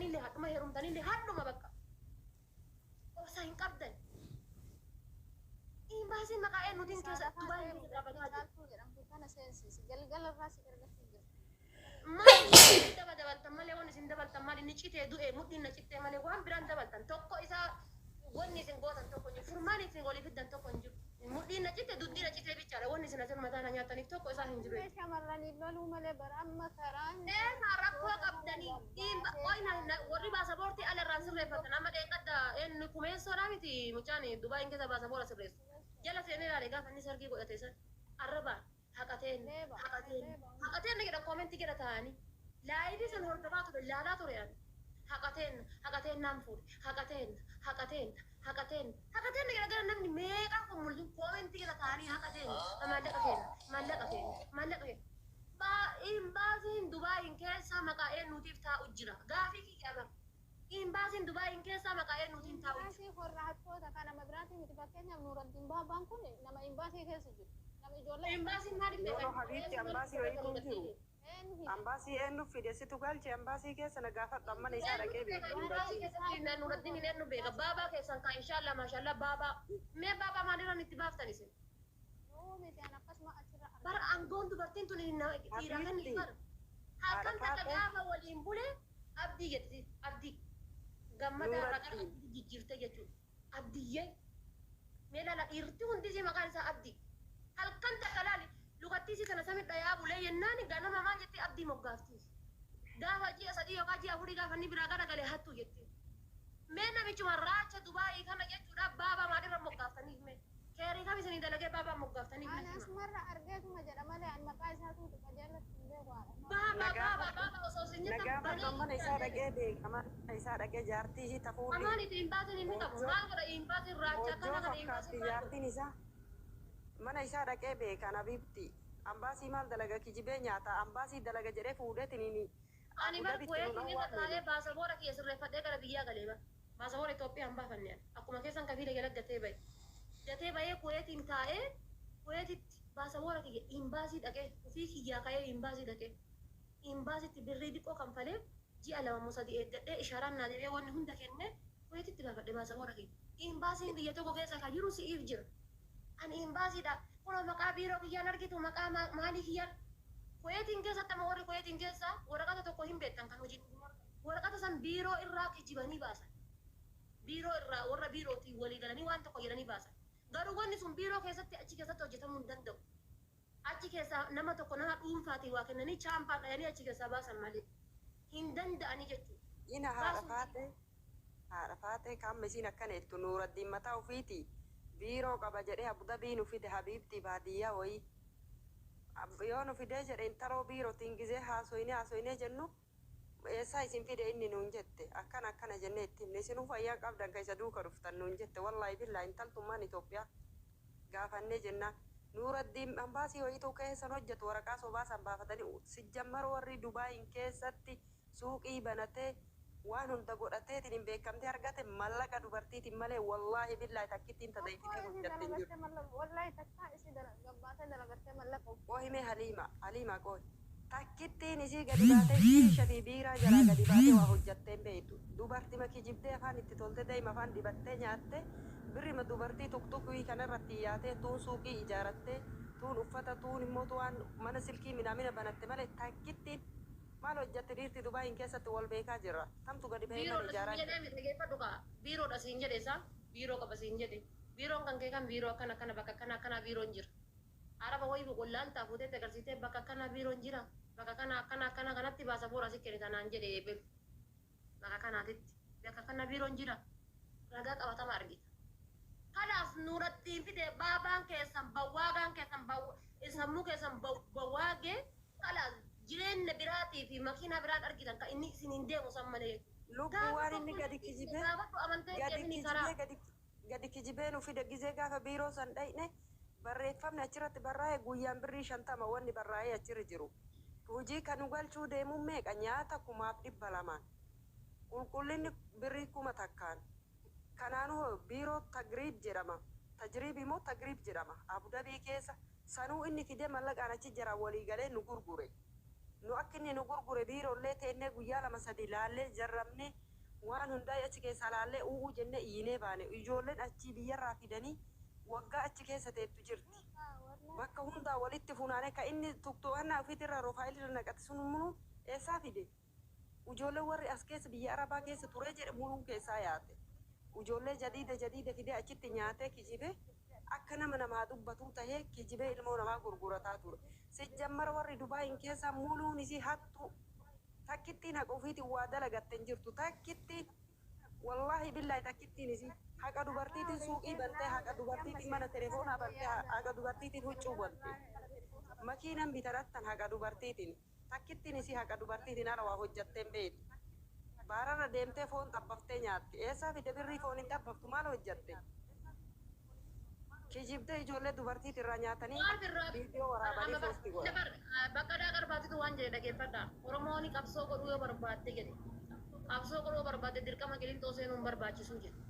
Fuutanillee hadhuma, heerumtanillee hadhuma, bakka obsa hin qabdan. Imbaasiin maqaa eenyuutiin keessa Dubaay keessa dhaabbataa jiru? Caaltuu jedhamtu kana seensisi. Galgala irraa si ergachuu jirti. Maal isin dabaltan malee, wanni isin dabaltan maal? Inni citee du'e, mudhiin na cittee malee waan biraan dabaltan tokko isaa, wanni isin gootan tokko hin jiru. Furmaan isin walii fiddan tokko hin jiru. Mudhiin na citte, duddi na cittee bichaadha. Wanni isin asirra mataa na nyaataniif tokko isaa hin jiru. Mee shamarranii loluu malee bara amma karaan Eesaa rakkoo qabdanii warri baasaboortii alarraan sirreeffatan amma dheengadda eenyu kumeessoodhaa miti, mucaan Dubaayin keessa baasaboora sirreessu. Jala seenee ilaale, gaafa inni sargii godhate san arrabaan haqateen haqateen haqateen jedha, comment jala taa'anii. Live san hordofaa ture, laalaa ture ani. Haqateen haqateen naan fuudhe, haqateen haqateen haqateen haqateen jedha. Gara namni meeqaa kun mul'atu comment jala taa'anii haqateen, maallaqa keenya, maallaqa keenya, maallaqa keenya. Imbaasiin Dubaayin keessaa maqaa eenyuutiif taa'u jira? Gaafii kiyya bara. Imbaasiin Dubaayin keessaa maqaa eenyuutiin taa'u jira? Imbaasii warra hattoota kan nama biraatii miti. Fakkeenyaaf, Nuuraddiin Baabaan kun nama imbaasii keessa jiru. Nama ijoollee Imbaasiin maaliif No, no, beekan? Habiibti, ambaasii wayiitu hin jiru. Eenyu hidhe? Ambaasii eenyu fide? Situ galche ambaasii keessa? Na gaafadhu, amma isaa dhaqee beeku hin Imbaasii galchine. keessatti Nuuraddiin hin eenyu beeka? Baabaa keessan kaa, inshaallah, maashaallah, baabaa. Mee baabaa maalirraan itti baaftan isin? Nuu miti, an akkasuma achirra arga. Bara aangoon dubartiin tun dhiiraa kan Habiibti, bara. Halkan takka haadha gaafa waliin bule abdii jetti, abdii. Gammadaa irraa gara Nuuraddiin. abdii jijjiirte jechuudha. Abdiyyee. Mee laala, dhiirti hundi isii maqaan isaa abdii. Halkan takka laali, lukattii isii tana samii dhayaa bulee jennaan ganama maal jetti? Abdii moggaafti. Gaafa ji'a 3 yookaan ji'a 4 gaafa inni biraa gara galee hattuu jetti. Mee namichuma raacha Dubaayii kana jechuudha, baabaa maalirra moggaaftaniif mee? Keerii kam isinii dalagee baabaa moggaaftaniif Ani natti hima. asumarra argeetuma jedha malee ani maqaa isaatu qajeelatti hin beeku haadha. Baabaa Na baabaa gaafadhu. baabaa osoo isin Na jettan gaafadhu, banee mana isaa dhaqee beeka. Mana isaa dhaqee jaartii ishii tafuulli. Amaanitu imbaasiin inni qabu Goojjoo maal godha? Imbaasiin raacha goojjoo akkana kana fakkaatti imbaasiin maal godha? Jaartiin isaa. Mana isaa dhaqee beekan, Habiibti. Ambaasii maal dalaga? Kijibee nyaata. Ambaasii dalaga jedhee fuudheetiniin Ani Abu bar Dhabitti nun Kuweetiin irra awwaamne. taa'ee baasaboora kiyya sirreeffadhee gara biyyaa galee bar. Baasaboora Itoophiyaa hin baafanne ani. Akkuma keessan kafiila jala gatee bahe. Gatee bahee Kuweetiin taa'ee, Kuweetitti baasaboora kiyya imbaasii dhaqee, ofii kiyyaa ka'ee imbaasii dhaqee. Imbaasitti birrii diqqoo kanfalee, ji'a 2 moo 3 eeggadhee, ishaaraan naa deebi'ee, wanni hunda kennee Kuweetitti baafadhe baasaboora kiyya. Imbaasiin biyya tokko keessa kan jiru si'iif jira. Ani imbaasiidha. Kunoo maqaa biiroo kiyyaan argitu, maqaa maalii kiyyaan. Kuweetiin keessatti amma warri Kuweetiin keessa waraqata tokko hin beektan kan hojii. Waraqata san biiroo irraa kijibanii baasan. Biiroo irraa warra biirootiin walii galanii waan tokko jedhanii baasan. Garuu wanni sun biiroo keessatti achi keessatti hojjetamuu hin danda'u. Achi keessaa nama tokko nama dhuunfaatiin waa kennanii, chaampaan dhayanii achi keessaa baasan malee. Hin danda'anii jechuudha. Ina haadha Baasuu hin faatee, haadha faatee, kaamma isiin akkana jettu, Nuuraddiin mataa ofiiti biiroo qaba jedhee Abu Dhabii nu fide, Habiibtii, baadiyyaa wayii. Yoo nu fidee jedhe, intaloo biirootiin gizee haasoyinee haasoyinee jennu, eessaa isin fide inni nuun jette. Akkana akkana jennee itti himne. Isinuu fayyaa qabdan kan isa duuka dhuftan nuun jette. Wallaahi billaa, intaltummaan Itoophiyaa gaafannee jennaan. Nuuraddiin ambaasii wayiituu keessan hojjetu, waraqaa sobaa san baafatanii sijjammar warri Dubaayin keessatti suuqii banatee waan hunda godhateetiin hin beekamtee argate mallaqa dubartiitiin malee, wallaahi billaahi, takkittiin Tokko tadayfitee isii hojjatte hin jiru. dalagattee mallaqa, wallahi, takkaa isii gabbaatee dalagattee mallaqa of Qoohi mee Haliima, Haliima, qoohi. Takkittiin isii gadi baatee shiisha fi biiraa jalaa gadi baatee waa hojjattee hin beektu. Dubartima kijibdee afaan itti tolte, daa'ima afaan dibattee nyaatte, birrima dubartii tuktukii kanarratti yaatee, tuun suuqii ijaarattee, tuun uffata, tuun immoo waan mana silkii minaamina banatte malee takkittiin maal hojjatte? Dhiirti Dubaayin keessatti wal beekaa jirra. Tamtu gadi bahee mana Biiroodha siin ijaaraa jira. jedhee mi dhageeffadhu kaa. Biiroodha siin jedhe isaa, biiroo qaba siin jedhe. Biiroon kan kee kan biiroo akkana akkana, bakka akkana akkanaa biiroon jira. Araba wayii boqollaaltaa fuuteetti agarsiistee, bakka akkanaa biiroon jira. Bakka kana akkana akkana kanatti baasaboora si kennita naan jedhe eebelu. Bakka kanaatitti bakka kana biiroon jira. Ragaa qabatama argita. Kanaaf Nuuraddiin fide baabaan keessan bawwaagaan keessan sammuu keessan bawwaagee, kalaas jireenya biraatii fi makiinaa biraan argitan kan inni isin hin deemu san malee jechuudha. Lubbuu Gaafa waan inni tokko gadi kijibee gaafadhu amantee gadi deemini karaa. kijibee gadi gadi kijibee nu fide, gizee gaafa biiroo san dhayne barreeffamni achirratti barraa'e guyyaan birrii 50 wanni barraa'ee achirra jiru. Hojii kan nu galchuu deemuun meeqa? Nyaata 2,200n, qulqullinni birrii 1,000n. Kanaanuu biiroo Tagriib jedhama. Tajriib immoo Tagriib jedhama. Abu Dhabii keessa sanuu inni fidee mallaqaan achi jaraan walii galee nu gurgure. Nu akka inni nu gurgure biiroollee teennee guyyaa lama sadi laallee jarramne, waan hundaa achi keessaa laallee u'uu jennee iyyinee baane. Ijoolleen achii biyyarraa fidanii waggaa achi keessa teettu jirti. Bakka hundaa walitti funaanee ka inni tuktuqannaa ofiitirraa roofaayilirra naqate sun muluu eessaa fide? Ijoolleen warri as keessa biyya Arabaa keessa turee jedhe muluu keessaa yaate. Ijoollee jadiida jadiida fidee achitti nyaatee kijibee, akka nama namaa dubbatuu tahee kijibee ilmoo namaa gurgurataa ture. Sijjammara warri Dubaayin keessaa muluun isii hattuu, takkittiin haqa ofiitiin waa dalagatte hin jirtu. Takkittiin, wallaahi billaahi, takkittiin isii haqa dubartiitiin suuqii bantee, haqa dubartiitiin mana telefoonaa bantee, haqa dubartiitiin huccuu bante. Makiinan bitarattan haqa dubartiitiin. Takkittiin isii haqa dubartiitiin ala waa hojjatteen beektu. Baararra deemtee foon xabbaftee nyaatti. Eessaa fide birrii foon hin xabbaftu? Maal hojjatte? Kijibdee ijoollee dubartiit irraa nyaatanii Maal irraa viidiyoo waraabanii amma bar poosti godhan. bar Baqqadaa Qarbaatitu waan jedhe dhageeffadha. Oromoon qabsoo godhuu yoo barbaadde jedhe. Qabsoo godhuu yoo barbaadde dirqama Qilintoo seenuun barbaachisuu jedhe.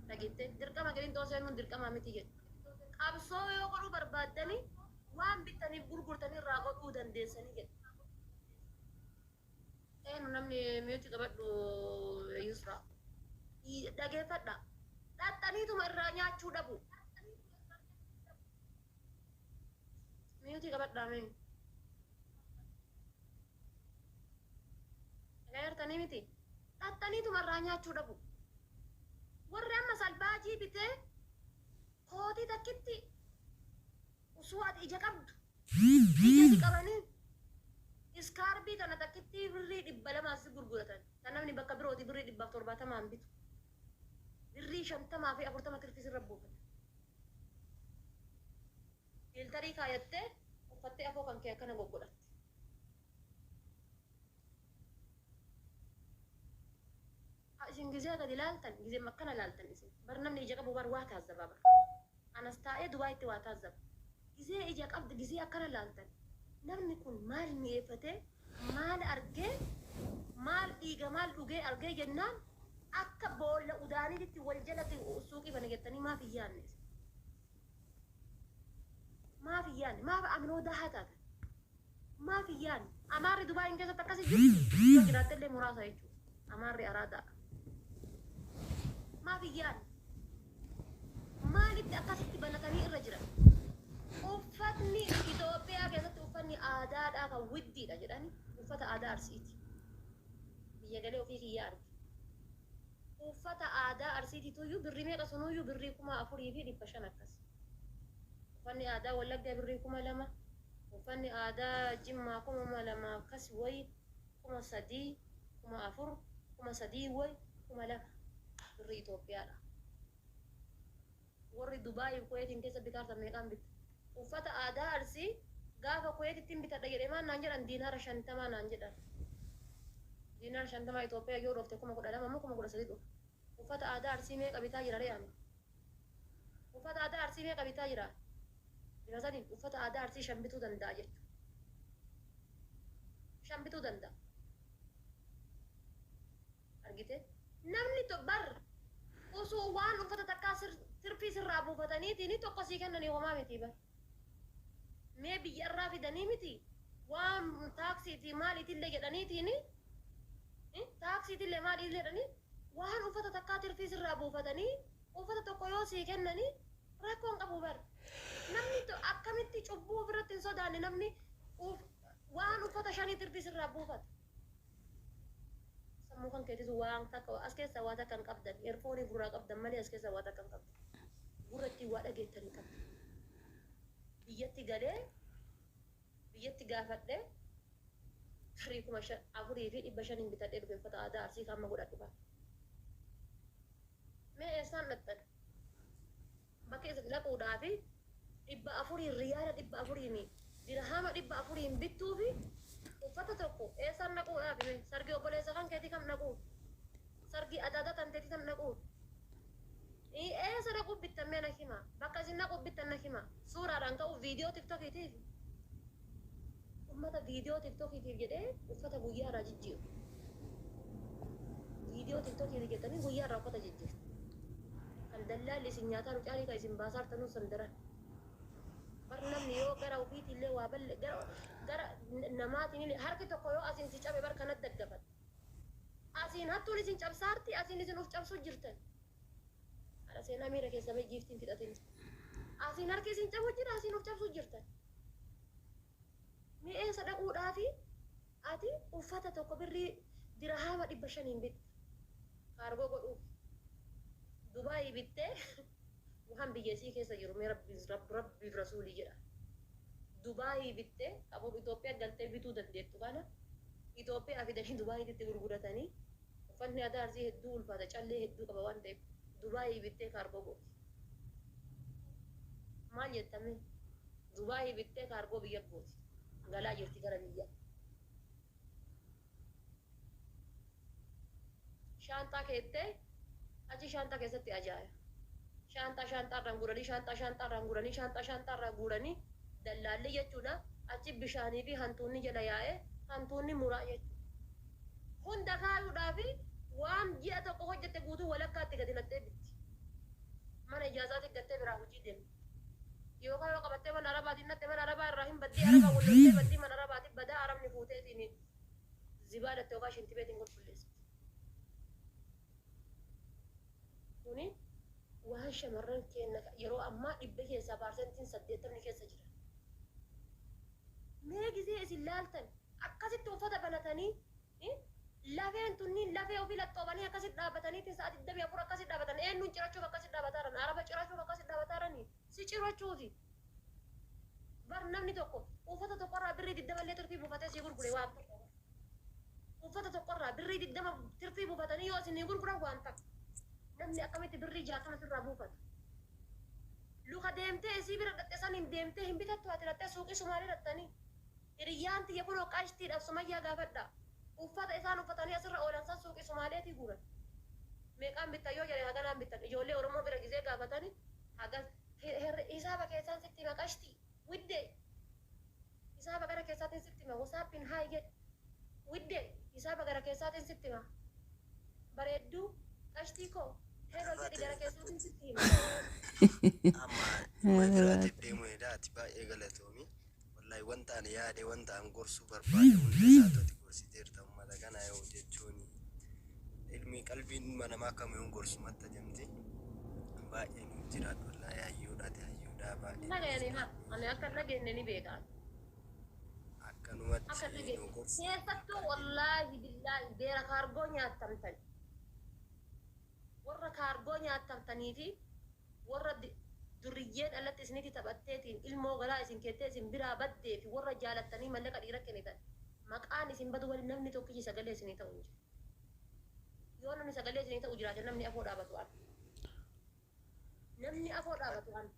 Dhageette, dirqama Qilintoo seenuun dirqama miti jedhe. Qabsoo yoo godhuu barbaaddani waan bittaniif gurgurtanii irraa godhuu dandeessanii jedhe. Eenyu namni mute qabadhu, Yusra. Dhageeffadha. Dhaxxaniituma irraa nyaachuu dhabu. Mute qabadhaa mee. Dhagayeertanii miti. Dhaxxaniituma irraa nyaachuu dhabu. Warri amma salbaajii bitee kootii takkitti osoo ati ija qabdu ija si qabanii iskaarbii kana takkitti birrii 200 si gurguratan. Kan namni bakka birooti birrii 170n bitu. Birrii 50 fi 40 tirfii sirra buufata. Filterii kaayattee uffattee afoo kan kee akkana goggodhatte. Isin gizee gadi ilaaltan, gizee akkana ilaaltan, isin bar namni ija qabu bar waa taazzabaa bar. Anas taa'ee Dubaayitti waa taazzaba. Gizee ija qabdu, gizee akkana ilaaltan, namni kun maal mi'eeffatee, maal argee, maal dhiiga, maal dhugee argee jennaan akka boolla udaaniitti wal jalatti suuqii bana jettanii maaf hin yaadne isin? Maaf hin yaadne? Maaf aminoo dahaa taatan? Maaf hin yaadne? Amaarri Dubaayin keessatti akkasii jirti? Yoo jiraatte illee muraasa jechuudha. Amaarri araadaa. Maaf hin yaadne? Maalitti akkasitti banatanii irra jiran? Uffatni Itoophiyaa keessatti uffanni aadaadhaa kan widdiidha jedhani uffata aadaa Arsiiti. Biyya galee ofii kiyyaa arge. Uffata aadaa Arsiitiituyyuu birrii meeqa sunuyyuu? Birrii 4500 akkas. Uffanni aadaa Wallaggaa birrii 2000, uffanni aadaa Jimmaa 2000 akkas wayi, 3000, 4000, 3000 wayi, 2000 birrii Itoophiyaadha. Warri Dubaayii Kuweetiin keessa bitaartan meeqaan bitta? Uffata aadaa Arsii gaafa Kuweetittiin bitadha jedhee maal naan jedhan? Diinaara 50 naan jedhan. Diinaara 50 Itoophiyaa yoo dhoofte 12,000 immoo 13,000 dhufa. Uffata aadaa Arsii meeqa bitaa jira ree ani? Uffata aadaa Arsii meeqa bitaa jira? Bifa saniin uffata aadaa Arsii shan bituu danda'a jechuudha. Shan bituu danda'a. Argite? Namni bar osoo waan uffata takkaa tirfii sirraa buufataniitiin tokko sii kennanii homaa miti bar. Mee biyya irraa fidanii miti, waan taaksiitii maaliitillee jedhaniitiin, taaksiitillee maaliitillee jedhanii waan uffata takkaa tirfii sirraa buufatanii uffata tokko yoo sii kennanii rakkoon qabu bar. Namni akkamitti cubbuu ofirratti hin sodaanne, namni waan uffata shanii tirfii sirraa buufata? Sammuu kan keetitu waan takka as keessaa waa takka hin qabdan. Earphone gurraa qabdan malee as keessaa waa takka hin qabdan. Gurra ittiin waa dhageettan hin qabdan. Biyyatti galee biyyatti gaafadhee birrii 4500n bitadhee dhufe uffata aadaa Arsii kan amma godhadhu kana. Mee eessaan dhaqxan? Bakka isa dhaquudhaafi 400n, riyaala 400n, dirhama 400n bittuufi uffata tokko eessaan dhaquudhaafi? Mee sargii obboleessa kan keetii kam dhaquuf? Sargii adaadaa tan teetii kam dhaquuf? Eessa dhaquuf bittan? Mee na hima. Bakka isin dhaquuf bittan na hima. Suuraadhaan ka'uuf, viidiyoo TikTokiitiif? Ummata viidiyoo TikTokiitiif jedhee uffata guyyaa irraa jijjiiru. Viidiyoo TikTokiitiif jettanii guyyaa irraa uffata jijjiirtu. Kan dallaalli isin nyaataa caalii kan isin baasaa jirtanuu san daran. Bar Namni yoo gara ofiitillee waa balle gara namaatiin harki tokko yoo asiin si cabe bar kanatti daggafata. Asiin hattuun isin cabsaarti, asiin isin uf cabsuu jirtan. Haadha seenaa miira keessa bahee giiftiin fixatin. Asiin harki isin cabu jira, asiin uf cabsuu jirtan. Mi'eessa dhaquudhaafi ati uffata tokko birrii dirhaama 500n bitta. Kaargoo godhuuf. Dubaayii bittee waan biyya isii keessa jiru mee rabbiif rasuulii jedha. Dubaayii bittee qabuuf Itoophiyaa galtee bituu dandeettu kana Itoophiyaa fidanii Dubaayiitti gurguratanii, uffanni aadaa Arsii hedduu ulfaata, callee hedduu qaba waan ta'eef Dubaayii bittee kaargoo gooti. Maal jettame? Dubaayii bittee kaargoo biyya gooti. Galaa jirti gara biyya. Shaanxaa keettee achi shaanxaa keessatti ajaa'iba. Shaanxaa shaanxaarraan guuranii, shaanxaa shaanxaarraan guuranii, shaanxaa shaanxaarraan guuranii dallaalli jechuudha. Achi bishaanii fi hantuunni jala yaa'ee hantuunni muraa jechuudha. Hunda kaayuudhaa fi waan ji'a tokko hojjette guutuu walakkaatti gadi nattee bitti. Mana ijaazaatti gattee biraa hojii deemti. Yookaan yoo qabattee mana arabaatiin natte, mana arabaa irraa hin baddii, arabaa walloltee baddii, mana arabaatiin badaa arabni fuuteetiin zibaadatte yookaan shintibeetiin qulqulleessiti. Kuni waan shamarran keenya yeroo ammaa dhibba keessaa 80% keessa jira. Mee gizee isin laaltan akkasitti uffata banatanii, lafeen tunniin lafee ofii laxxoobanii akkasitti dhaabbataniitiin sa'a 24 akkasitti dhaabbatan, eenyuun cirachuuf akkasitti dhaabbataran? Araba cirachuuf akkasitti dhaabbataranii si cirachuufi. Bar namni tokko uffata tokkorraa birrii 20 illee tirfii buufatee si gurgure waan tokko. Uffata tokkorraa birrii 20 tirfii buufatanii yoo isin gurguran waan takka. Namni akkamitti birrii 60 sirraa buufata? Luka deemtee isii bira dhatte saniin deemtee hin bitattu, ati dhattee suuqii Sumaalee dhattanii. Hiriyyaan tiyya kunoo qashtiidhaaf Sumayyaa gaafadha. Uffata isaan uffatanii asirra oolan san suuqii Sumaaleetii guuran. Meeqaan bittan yoo jedhe haganaan bittan. Ijoollee Oromoo bira gizee gaafatanii hagas hisaaba keessaan sitti hima, qashtii. Widdee. Hisaaba gara keessaatiin sitti hima. WhatsAppiin hi jedhi. Widdee, hisaaba gara keessaatiin sitti hima. Bareedduu qashtii koo hello jedhi, gara keessaatiin sitti hima. Amma dhimma biraatiif deemuu ati baay'ee galatoomi. Wallahi wanta ani yaade, wanta an gorsuu barbaade hunda isaatu ati gorsiteerta. Uummata kana yoo jechuun ilmi qalbiin ilma namaa kamiyyuu gorsumatti ajamti. Baay'ee nuuf jiraadhu, wallahi hayyuudha, ati hayyuudha baay'ee nuuf Dhagayanii haa jiraadhu. ani akka dhageenye ni beeka. Akka Akkanumatti nu dhageenye gorsi. keessattuu wallaahi billaahi beera kaargoo nyaatamtan, warra kaargoo nyaatamtanii fi warra durriyyeen alatti isinitti taphatteetiin ilmoo galaa isin keettee isin biraa baddee fi warra jaalattanii mallaqa dhiira kennitan, maqaan isin badu waliin namni tokkichi sagalee isinii ta'u hin jiru. Yoo namni sagalee isinii ta'u jiraate, namni afoo dhaabatu an. Namni afoo dhaabatu an.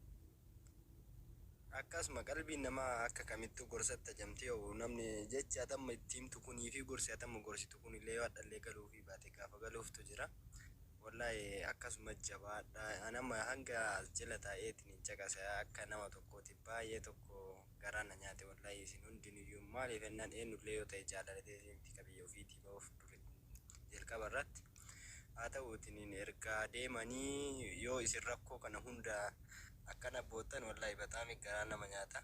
Akkasuma qalbiin namaa akka kamittuu gorsatti ajamti. Yoo namni jechi atamma itti himtu kunii fi gorsi atamma gorsitu kun illee yoo hadhallee galuufii baate gaafa galuuftu jira. Wallahi akkasuma jabaadha. Ani amma hanga as jala taa'eetiin hin caqase, akka nama tokkooti baay'ee tokko garaa na nyaate wallahi. Isin hundinuyyuu maaliif jennaan, eenyullee yoo ta'e jaalalatee miti ka biyya ofiitii ba'uuf duri jalqaba irratti. Haa ta'uutiin ergaa deemanii yoo isin rakkoo kana hunda akkana boottan, wallahi bataami garaa nama nyaata.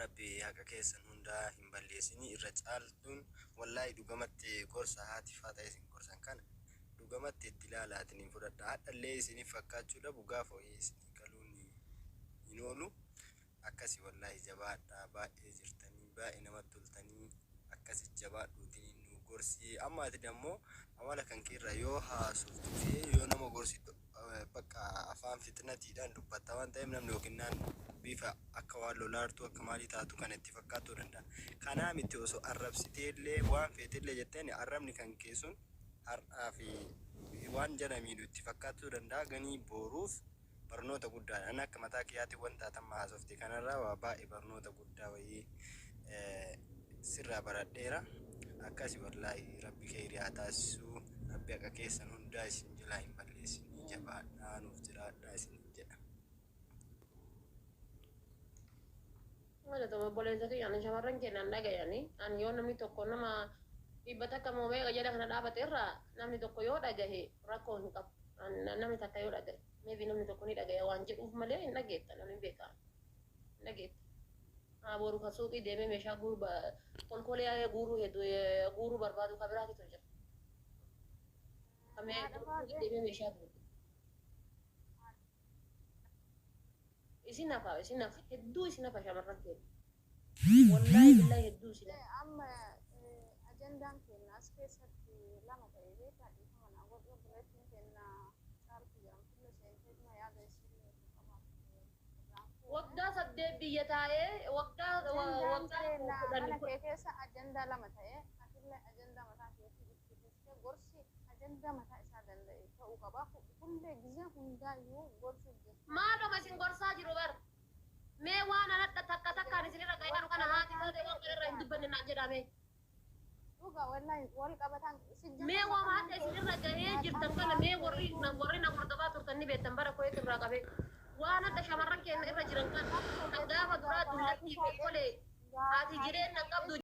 Rabbi haqa keessan hundaa hin balleessinii. Irra caaltuun wallahi dhugamatti gorsa haati faata isin gorsan kana dhugamatti itti ilaalaatiin hin fudhadha. Hadhallee isiniif fakkaachuu dhabu, gaafa wayii isinii galuun hin oolu. Akkasi wallahi jabaadha, baay'ee jirtanii, baay'ee namatti toltanii. Akkasi jabaadhuutiin nu gorsi. Amma ati dammoo amala kan keerraa yoo haasoftu fi yoo nama gorsitu bakka afaan fitnatiidhaan dubbatta waan ta'eef, namni yookiin bifa akka waan lolaartuu akka maalii taatu kana itti fakkaattuu danda'a. Kanaa miti, osoo arrabsitee illee waan feetellee jetteen, arrabni kan kee sun har'aa fi waan jala miidhu itti fakkaattuu danda'a, ganii boruuf barnoota guddaadha. Ani akka mataa kiyyaatti wanta atamma haasofte kanarraa waa baay'ee barnoota guddaa wayii sirraa baradheera. Akkasi wallaahi rabbi kheyrii haa taasisu. Rabbi haqa keessan hundaa isin jalaa hin balleessinii, jabaadhaa, nuuf jiraadhaa isin jedha. Galatoomi obboleessa kiyya, ani shamarran keenyaan dhagayanii, ani yoo namni tokko nama 100 moo meeqa jala kana dhaabate irraa namni tokko yoo dhagahe rakkoo hin qabu. Namni takka yoo dhagahe. Maybe namni tokko ni dhagaya waan jedhuuf malee hin dhageetta, namni beekaa hin dhageetta. Haa, boru kan suuqii deemee meeshaa guuru, kolkolee guuruu hedduu guuruu barbaadu kan biraatitu jira. Kamee suuqii deemee meeshaa guuru. Isin hafa, isin hafa, hedduu isin hafa shamarran keenya. Wallaahi billaahi hedduu isin hafa. Amma ajandaan keenya as keessatti lama ta'e, beekaa, dhiifama naa godhu, obboleettiin keenya Caaltu jedhamtullee seenteetuma yaada ishee qabaatu irraan fuune. Waggaa 8 biyya taa'ee waggaa Ajandaan waggaa keenya 10 mana kee keessa ajandaa lama ta'e, atillee ajandaa mataa keetii itti fuftee, gorsi ajandaa mataa isaa danda'e ta'uu qaba. Hundee gizee hundaayyuu gorsuuf jecha. Maaluma isin gorsaa jiru bar. Mee waan anadha takka takkaan isinirra gaheeru kana haati taate waan kanarra hin dubbanne naan jedhame. Dhuga wallahi wal qabatan sijjata. Mee waan hadha isinirra gahee jirtan kana, mee warri na hordofaa turtan ni beektan, bara koyeet irraa qabee. Waan hadha shamarran keenya irra jiran kana kan gaafa duraa dullattii fi kolee haati jireenya qabdu.